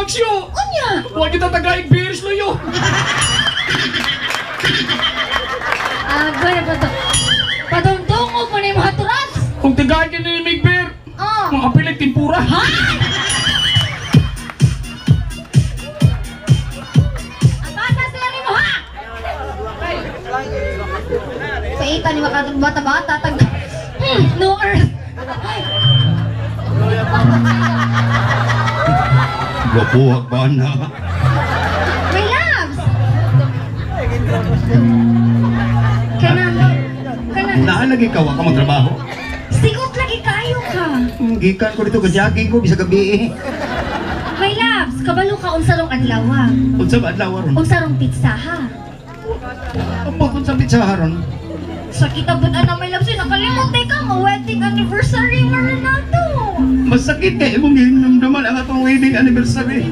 magsyo. Unya! Huwag kita tagaig beers luyo. Agay ba to? Padungdungo mo na yung mga turas! Kung tagaig ka ni mig beer, Oh! mga pilit timpura. Ha? Ang bata sila ni mo, ha? Paita ni mga bata-bata tag no earth. Gwapuhag ba na? My loves. Kanang kanang Naalagi ka, wa ka mo trabaho. Sigot lagi kayo ka. Gikan ko dito, gajogging ko, bisa gabi eh. My loves, kabalo ka unsa rong adlaw. Unsa ba adlaw ron? Unsa rong pizza ha? Ambot unsa pizza ron? Sa kita ba na my loves, nakalimot ka mo wedding anniversary maron nato. Masakit kay imong gihinumduman ang atong wedding anniversary.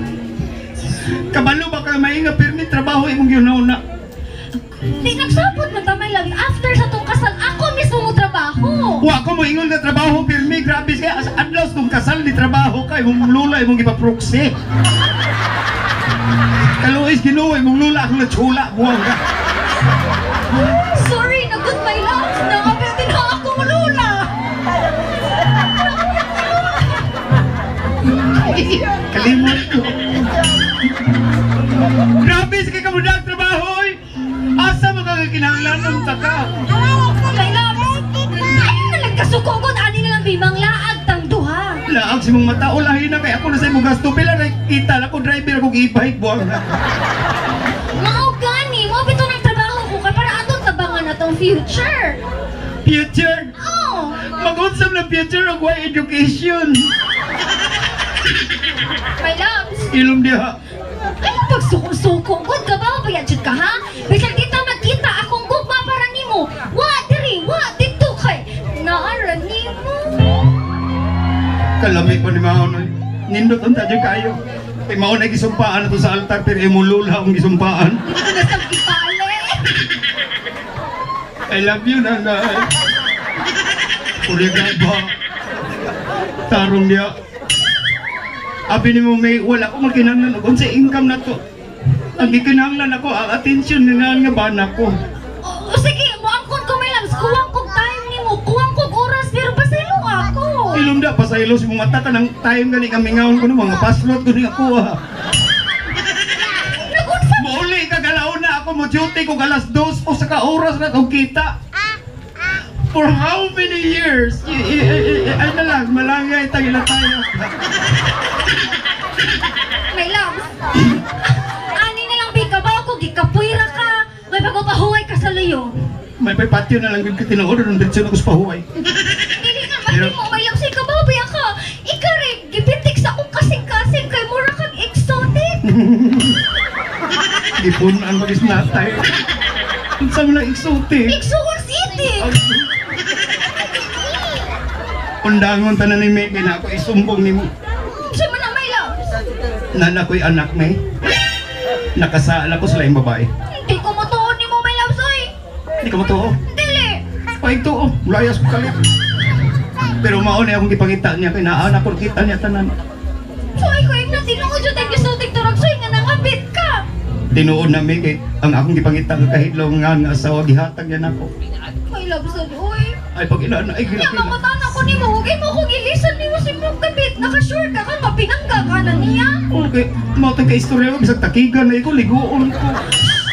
Kabalo ba ka may nga pirmi trabaho imong gihuna-huna? Di nagsabot man ta my loves after sa tong kasal ako mismo mo trabaho. Wa ko moingon nga trabaho pirmi, grabe kay as adlaw tong kasal di trabaho ka imong lula imong gipa-proxy. Kaluoy Ginoo imong lula akong natsula buwang ka. Sorry na good my loves, nangapil din ha akong lula. Kalimot ko. Grabe sa kay kamudag trabaho oy. Asa man ka kinahanglan ng taka? My loves, ay na nagkasukogod ani na lang bimang laag tang duha. Laag si mong mata o lahi na kay ako na sa imong gasto pila na kita na ko driver ako gi-bike buwang ka. Mao gani, mao bitaw ng trabaho ko kay para atong tabangan atong future. Future. Oh, Mag-unsam na future og way education. My loves. Ilom diha. Ay, pagsuko-suko, good ka ba? Bayad jud ka, ha? Bisag dito magkita akong gugma para nimo. Wa diri, wa dito kay naara nimo. Kalami pa ni Maonoy. Nindot ang tadyo kayo. Kay mao na gisumpaan na to sa altar pero imong lula ang gisumpaan. Dito na sa gipale. I love you, nanay. Uli ka ba? Tarong niya. Abi ni mo may wala ko makinahanglan og unsa income na to. Ang gikinahanglan ako ang attention nga nga bana ko. O, sige, moangkon ko my loves, kuwang kog time nimo, kuwang kog oras pero pasaylo ako. Ilom da pasaylo si mong mata kanang time gani ka mingawon ko no mga paslot ko ni ako ha. Nagunsa Mauli ka galaw na ako mo duty ko alas 2 o sa ka oras na kong kita. For how many years? Ay na lang, malangay tagila tayo. My loves. Ani na lang bika ba ako gikapuira ka. May pagpapahuway ka sa luyo. May pay patio na lang gyud ka tinuod nung diretso na ko sa pahuway. Dili na mahimo my loves, ikaw ba ka? Ikaw rin gipitik sa akong kasing-kasing kay mura kag exotic. Gipun-an magis natay. Unsa man ang exotic? Igsuon City. Undangon tanan ni May kay na ako isumbong nimo. Unsa man na my loves? Nana ko'y anak May. Nakasal ako sa laing babae. Hindi ko matuon nimo my loves oy. Hindi ka matuo. Dili. Paig tuo, layas ko kalit. Pero mao na akong gipangita niya kay naa na ko kita niya tanan. So ikaw yung na tinuod jud ang exotic turag soy nga nangabit ka. Tinuod na mi kay ang akong gipangita nga kahidlaw nga nga asawa gihatag niya nako. My loves oy. Ay pag ina na ay Nya gilakila. mangutan ako nimo, ug imo kong ilisan nimo si mong kabit. Naka-sure ka ka mapinangga ka na niya. Okay, mao tong kay istorya ko bisag takigan na iko liguon ko.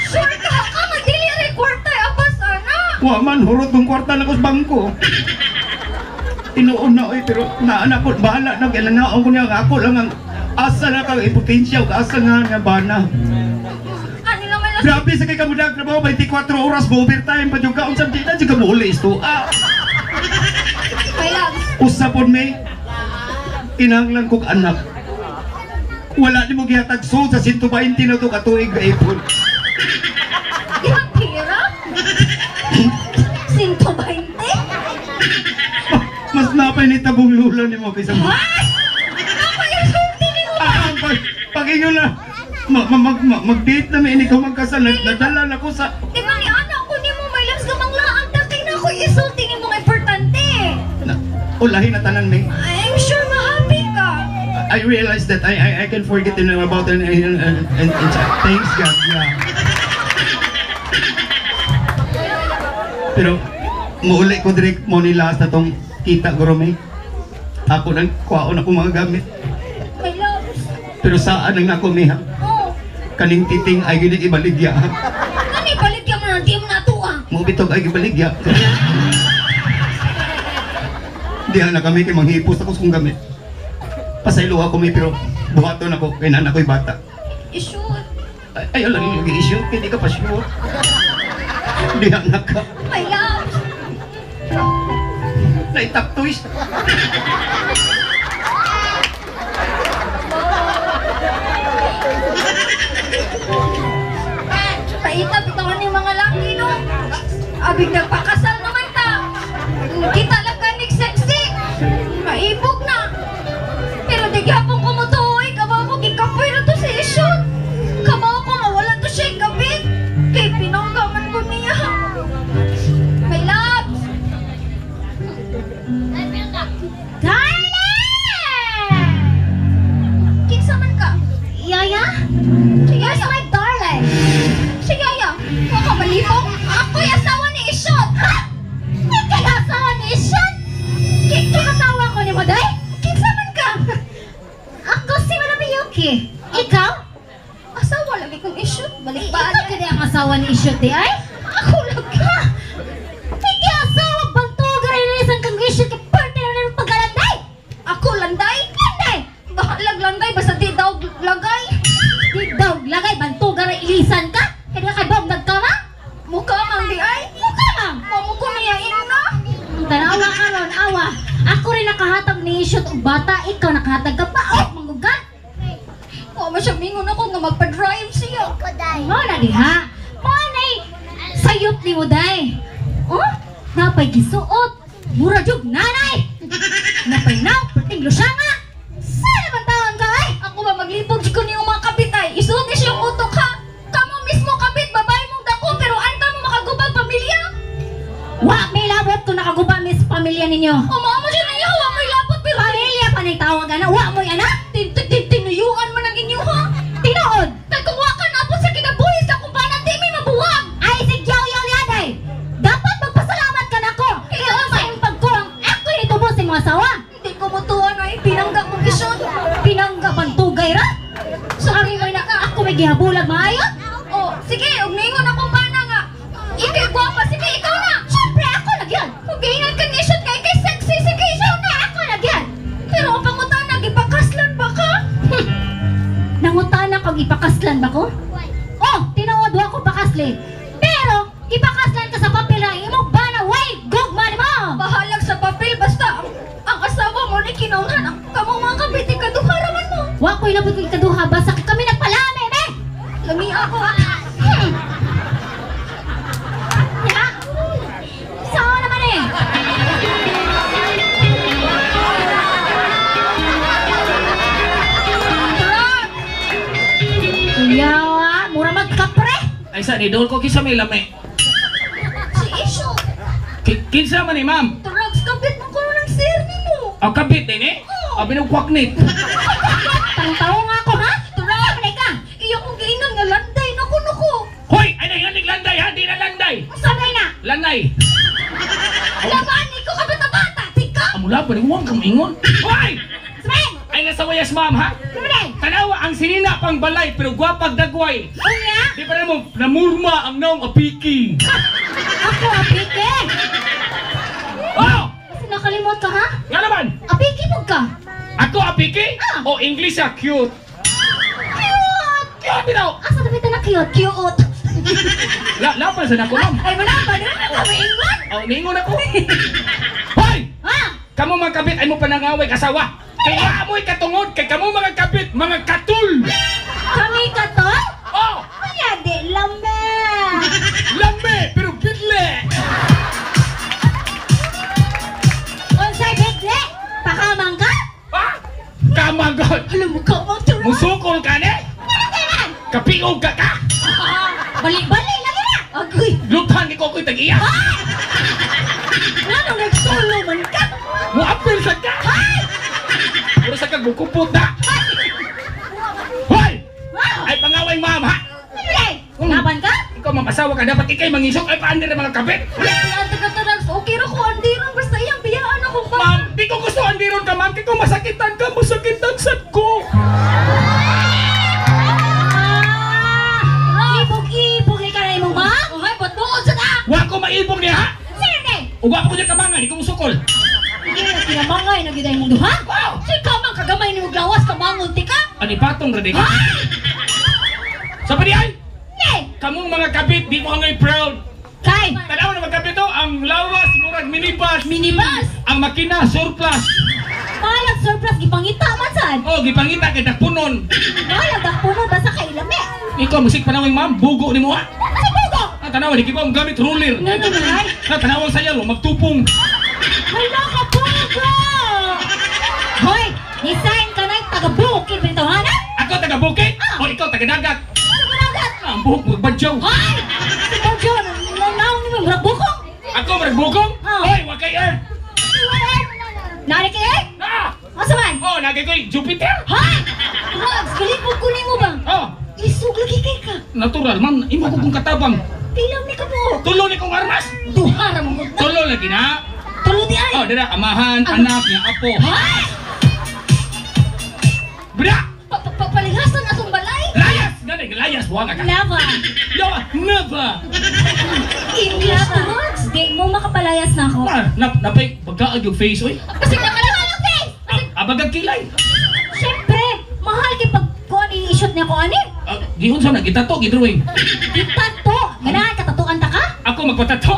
Sure ka ka nga dili ray kwarta apas ana. Wa man hurot kong kwarta na ko sa bangko. Tinuod na oy pero naa na ko bahala na kay nanaon ko niya nga ako lang ang asa na kang impotensya ug asa nga nga bana. Ani lang my loves. Grabe sa kay kamudag trabaho 24 oras mo overtime pa jud ka unsa di na jud ka mouli isto. Ah, My loves. usa pod may kinahanglan kog anak. Wala nimo gihatag so sa 120 na to ka tuig ka ipon. Yang pera? 120? Mas napay ni tabong lula nimo kaysa mo. Ay! Napay-insulti nimo. Ah, pag ingon na mag-date na may ikaw magkasal, nadala na ko sa Di ba ni anak ko nimo my loves gamanglaan ta kay na ako isulti nimo nga importante. Na, ulahin na tanan may. I'm sure mahappy ka. I realized that I can forget about and thanks God, yeah. Pero muuli ko direct mo ni last na tong kita ko may. Ako nang kuwaon ako mga gamit. My loves. Pero saan ang nako miha? Oh. Kaning titing ay gini ibaligya. Kani baligya mo na di mo na tuwa. Mo bitog ay gibaligya. Diha na kami kay manghipos ako sa kong gamit. Pasaylo ako may pero buhaton ako kay nana ko'y bata. Isure. Ay, ayaw lang yung issue, hindi ka pa sure. Diha na ka. My loves. Naitap twist. Paita bitawan ni mga laki no. Abig nagpakasal naman ta. Kita lang kanig sexy. Maibog na. Pero di gyapon ko motuoy, kabaw ko gikapoy na to si Isyot. Kabaw ko mawala to siya gabit. Kay pinangga man ko niya. My loves. Darling! Kinsa man ka? Yaya? Si Where's Yaya. my darling? Si Yaya. Wa ka malipong. Ako'y asawa ni Isyot. Ha? Ika'y asawa ni Isyot? Kikatawa ko ni mo, day? Kinsa man ka? Ako si Madam Yuki. Ikaw? Asawa lagi kong Isyot. Balik Ikaw kini ang asawa ni Isyot, di ay? Ako lagi. Ha? Hindi asawa, bantuga rin ilisan kang Isyot kay parte na rin pagkalanday! Ako landay? Landay! Bahalag landay basta di daw lagay. Di daw, lagay, bantuga rin ilisan ka? Kaya kay Bob nagkama? Mukha man di ay. Mukha mang! Mamuko niya ina. Tanawa ka ron, awa. Ako rin nakahatag ni Isyot og bata, ikaw nakahatag ka pa. Oh, manggugat! Wa man siya mingon ako nga magpa-drive siya. Mo na diha. Mo na sayop ni mo day. Oh, napay gisuot. Mura jug nanay. Napay naw, perting lusyanga. Sana man taon ka ay? Ako ba maglibog ko niyong mga kabit ay. Isuot ni siyang utok ha. Kamo mismo kabit babae mong dako pero anta mo makagubag pamilya. Wa may labot kung nakaguba mi sa pamilya ninyo. Umaa mo siya niya wa may labot pero Pamilya pa ning tawag ana, wa mo'y anak. Tinuyuan man ang inyo ha. Tinuod. Kay kung wa ka naabot sa kinabuhi sa kumpana di mi mabuwag. Ay sig yaw yaw yaday. Dapat magpasalamat ka nako. Kaya sa imong pagkuwang ako nitubos sa imong asawa. Hindi ko mutuan ay pinangga kong isyon. Pinangga pantugay ra. Sorry mo na ako may gihabulag maayo. Oh, sige, ug ningon akong bana nga. Ikay gwapa, sige ikaw na. Siyempre ako na gyud. Kung giingan kang isyon kay kay sexy, sige ikaw na. Ako na gyud. Pero ang pangutana, gipakaslan ba ka? Nangutana kog ipakaslan ba ko? Oh, tinuod wa ko pakasli. Pero ipakaslan ka sa papel na imong bana way gugma nimo. Bahalag sa papel, basta ang asawa mo ni kinaunan ang kamong mga kabit, ikaduha raman mo. Wa ko'y labot kong ikaduha basta kami nagpalami, be. Lami ako. Ya. Sao naman eh? Tara! Yawa, mura magkapre. Ay sa ni dol ko kinsa may lami. Si Isyo, Kinsa man ni ma'am? drugs, kabit mo ko ng sir ni mo. Ang kabit din eh. Abi nang kwaknit. Tangtaw nga ako ha? Drugs! Ano ka? Iyo kong giingan nga landay, naku naku. Hoy, ay na yan landay ha, di na landay. Sabay na. Lanay. Laban, ikaw ka bata-bata, tika! Amula pa ni wang kang ingon. Hoy! Sabay. Ay nasa wayas ma'am ha. Sabay. Tanawa ang sinina pang balay pero gwapag dagway. Unya. Di pa na mo namurma ang naong apiki. Ako apike. Oh! Kasi nakalimot ka ha? Nga naman! Apike mo ka. Ako apiki? Ah. O English ah, cute. Cute. Cute bitaw. Asa dapat na cute? Cute! Lapan sa nako ma'am. Ay, wala ba? Di na kami ingon! Oh, ningon ako. Hoy! Ha? Kamo mga kabit ay mo panangaway kasawa. Kay amoy katungod kay kamo mga kabit, mga katul. Kami ka to? Oh, Kaya di lambe. lame pero bidle. Unsay bigli? Pakamang ka? Ha? Kamagod. Alam mo ka, mga tara! Musukol ka ni? Kapiog ka ka. Bali-bali lagi na. Agoy! Luthan ni ko ko'y tag-iya. Ano nagsulo man ka? Muapil sa ka. Pero sa ka kag bukupot na. Hoy! Ay pangaway ma'am ha. Laban ka? Ikaw ma'am asawa ka dapat ikay mangisok ay paandir ang mga kabit. Okay ra ko andiron basta iyang biyaan ako ba. Ma'am, di ko gusto andiron ka ma'am kay kung masakitan ka, masakitan sad ko. Ibog-ibog ni ka na imong ma? Ohay, batuod sa ta. Wa ko maibog niya ha. Sige! Uwa ko niya kamangan, di ko musukol. Hindi na kinamangay na gyud imong duha. Wow! Sige ka man kagamay nimo gawas kamangon ti ka. Ani patong ra di ka. Sa pa di ay? Ne! Kamong mga kabit, di ko angay proud. Kay Tanaw na mga kabit to, ang lawas murag minibus. minibus. Ang makina surplus. Malag surplus gipangita man sad. Oh, gipangita kay dakpunon. Malag dakpunon basta kay lami. Ikaw musik panawing ma'am, bugo nimo ha. Sa bugo. Ah, tanawa di kibaw gamit ruler. Ngano man ay? Ah, tanawang sayal, oh, magtupong. Hala ka bugo. Hoy, ni-sign ka na taga bukid bitaw ha na? Ako taga bukid, Ah. o ikaw taga dagat. Taga dagat. Ah, ang buhok magbadyaw. Hoy! Si Bonjo, nanaw ni mo murag bukong. Ako murag bukong? Ah. Hoy, wa kay Earth. Nari kay eh? Ah! Asa man? Oh, nagay ko'y Jupiter. Hoy! Drugs, galipog ko nimo ba? Oh, Isog lagi kay ka. natural ma'am, imo ko kong katabang. Pilaw ni ka po. Tulo ni kong armas. Duha ra mo. Tulo lagi na. Tulo di ay. Oh, dira amahan, anak, niya apo. Hoy! Bra! Papalingasan atong balay. Layas! Gani, layas buwang ka. Never. Yo, never. English drugs. Di mo makapalayas na ako. Ah, napay pagkaag yung face oy. Kasi nakalaman Ah, abagag kilay. Siyempre, mahal kay pag kuan i-shoot niya ko ani. Ah, gihon sa nagitato gidrawing. Itato. Ganahan ka tatuan ta ka? Ako magpatato.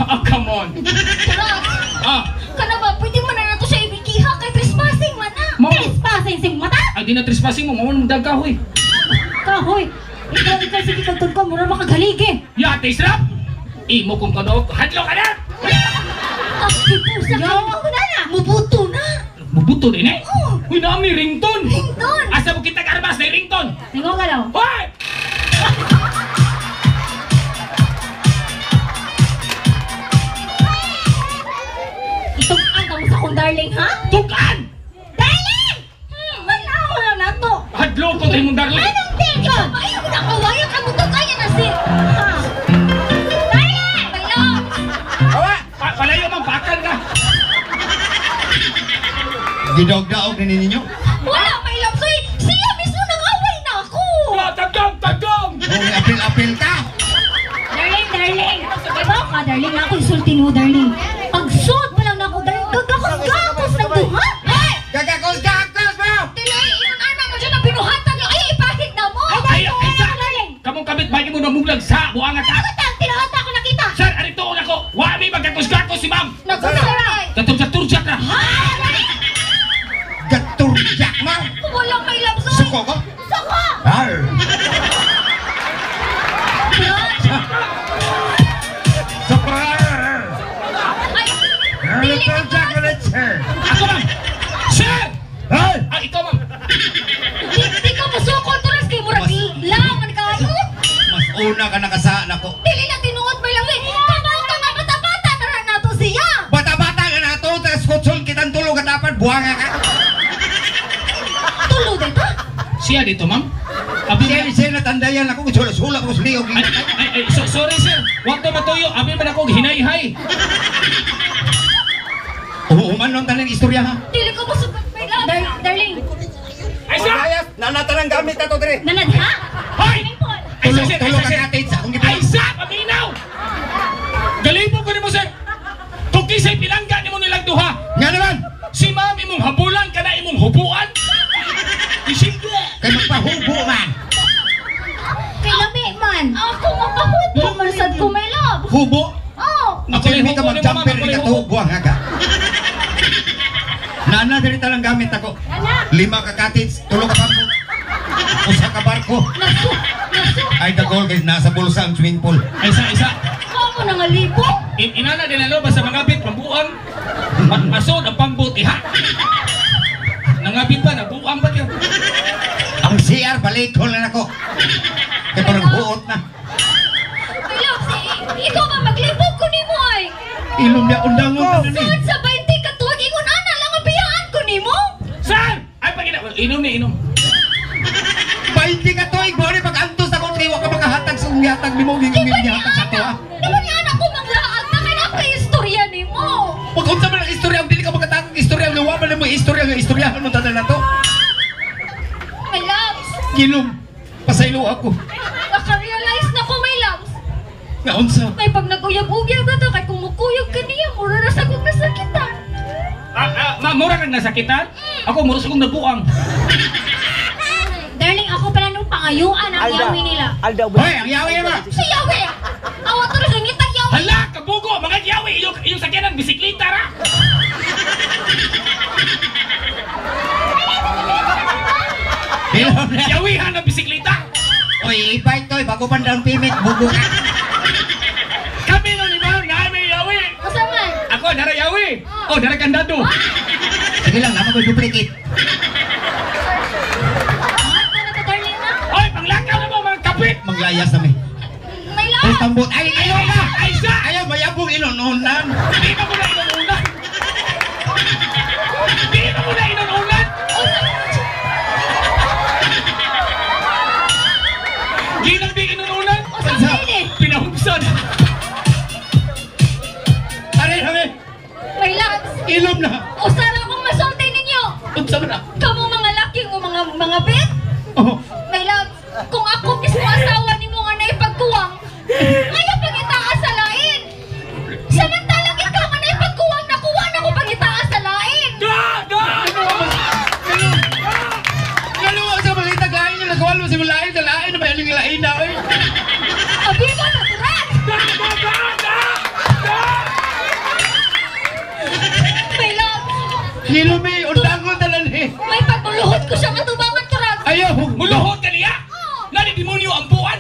Ah, come on. Drugs. Ah, Kana ba pwede man na nato siya ibikiha kay trespassing man na. Mo. Trespassing sing mata. Ang di na trespassing mo, mao man dagkahoy. Kahoy. Ikaw sige kag ko mura makaghaligi. Ya, taste rap. Imo kong kanood. Hadlo ka na. Pusa Yo, ka. na na. Mubuto na. Mubuto din eh. Oh. Uy, nami ringtone. Ringtone. Asa mo kita karabas na ringtone? Tingo ka daw. Hoy! Itong ang sa kong darling ha? Tukan! Darling! Manaw na nato. Hadlo ko tayo mong darling. Anong tingko? Ayaw na kawaya ka mo kaya na si. Ha? Darling! Bayaw. Awa! Palayo man, bakal ka. Gidog-daog na ninyo. Wala may lapsoy. Siya mismo nang-away na ako. Ah, Tagam, tagam! Oh, apil-apil ka! Darling, darling! Diba ka, darling? Ako insultin mo, darling. Pagsuot mo lang na ako, darling. Gagakos-gakos ng duha. Hey! Gagakos-gakos mo! Tilay, ingon ana mo dyan ang binuhatan niyo. Ay, ipahid na mo. Ay, ay, sa! Darling! Kamong kabit, bagay mo namuglag sa buanga ka. Tang, tinuot ako nakita. Sir, arito una ko. Wa mi magkakos-gakos si ma'am. Nagsasaray. Katong sa turjak na. Gaturjak mo! Wala may lapsoy. Suko ko? Suko! Arr! Suko! Ay, dili ka Gaturjak ulit, sir! Ako, ma'am. Sir! Ay! Ah, ikaw, ma'am. Di ka musuko turas kay murag laman kayo. Mas una ka nakasaan ako. Dili na tinuod may langwi. Kabaw ka nga bata-bata na ra nato siya. Bata-bata ka na to, tas kutsun kitang tulog at dapat buwanga ka. Tulo dito. Siya dito, ma'am. Abi Siya, siya natandayan ako, sula-sula ko sa liyog. Ay, ay, ay, so, sorry sir. Huwag to matuyo. Abi man ako hinayhay. Uhuman nun tanin istorya ha. Dili ka musuko may love. Darling, Ay, sir! Nanatan ang gamit na to, dire. nanadha? Hoy! Ay, sir, Tulog, sir! Ay, tulog sir, ka sir! katit sa akong Ay, gipin. sa! Paminaw! Galipon ko nimo, sir! Kung kisa'y pilangga nimo nilang duha, Nga naman! si ma'am imong habulan ka na imong hubuan. Isimple! Kay magpahubo man. Kay lami man. Ako mapahubo man sad ko may love. Hubo? Oh, Ako Ako ni ka hubo ni ma'am, mag-jumper ako ni ni ka hubo. buwanga ka. Nana, diri talang gamit ako. Nana! Lima ka cottage, tulo ka bangko. Usa ka barko. nasu, nasu. Ay, gagol kay nasa bulsa ang swimming pool. Ay, isa, isa. Kamo na nga libo. Inana din na basta mangabit, pambuang. Masod ang pambot, iha. Nangabit pa, nabuang pa yun. Ang CR, balik ko lang ako. Kay parang huot na. May love, si, ikaw ba maglibog ko nimo ay? Ilom niya undangon ka na ni. Saan sa 20 ka tuwag ingon ana lang ang biyaan ko nimo? Sir! Ay, pag Inom ni inom. 20 ka tuig mo ni pag-antos ako kay wa ka makahatag sa gihatag nimo gihatag sa ato. Di ba ni anak ko manglaag na kay na istorya nimo? Pag unsa man ang istorya, dili ka makatagog istorya, nga wa man mo istorya nga istoryahan mo tanan nato. My loves, Gilom, pasaylo ako. naka-realize na ko, my loves. Nga unsa? Kay pag nag-uyab-uyab na to, kay kung mukuyog ka niya, mura na sa kong nasakitan. Ma, mura kang nasakitan? Ako, mura sa kong nabuang. Darling, ako pala nung pangayuan ang Alda. yawi nila. Alda, Hoy, ang yawi na ba? Si Yawi! Awa to rin ngitag Yawi! Hala, kabugo! Mga yawi! Iyong sakyanan, bisikleta ra! Gilom na. Yawihan ang bisikleta! Oy, i-bike to, bago pa down payment, bugo ka. Kami no ni Ma'am, namin yawi! Asa man? Ako, nara yawi! Oh, nara kandado! Sige lang, naman ko duplicate. Ano na to, darling na? Oy, panglakaw na mo mga kapit! Maglayas na mi. My Ay, loves! tambot. Ay, ayaw ka! Ay, sa! Ayaw, mayabong inununan. Di ba mo na inununan? Di ba mo na inununan? Ginang di inununan? Asa man eh? Pinahugsan! Aray, aray, My loves! ilom na. Usara akong masulti ninyo! Unsa man na? Kamu mga laki o mga bit? Oh, My loves, kung ako mismo asawa nimo nga naipagkuwang, ngayon pag-itaas sa lain! Samantalang ikaw nga naipagkuwang, nakuha na ko pag-itaas sa lain! Da! Da! Ngano sa balita lain nga nagawal mo sa lain sa lain na may aling lain na oy. Abigo natural! Da! Da! Da! Da! Da! My loves, Ilom eh, undangon talan eh. may pagmuluhod ko siya katubangan karag. Ayaw, Muluhod ka niya! Nani demonyo ang buwan!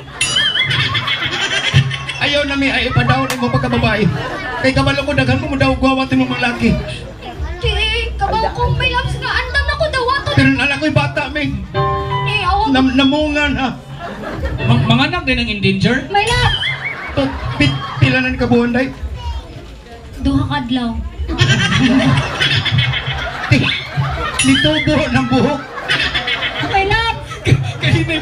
Ayaw na mi ay ipadaw ni mo pagkababae. Kay kabalo ko daghan mo daw gawat mo mga laki. Di, kabaw kong may loves nga andam na ko dawaton. Pero nala ko'y bata mi. Eh, awag. Nam namungan ha. Mga anak din ang endanger? My loves, To, pit, pila na ni kabuhan day. Duha ka adlaw. Nitubo ng buhok. my loves. Kanina.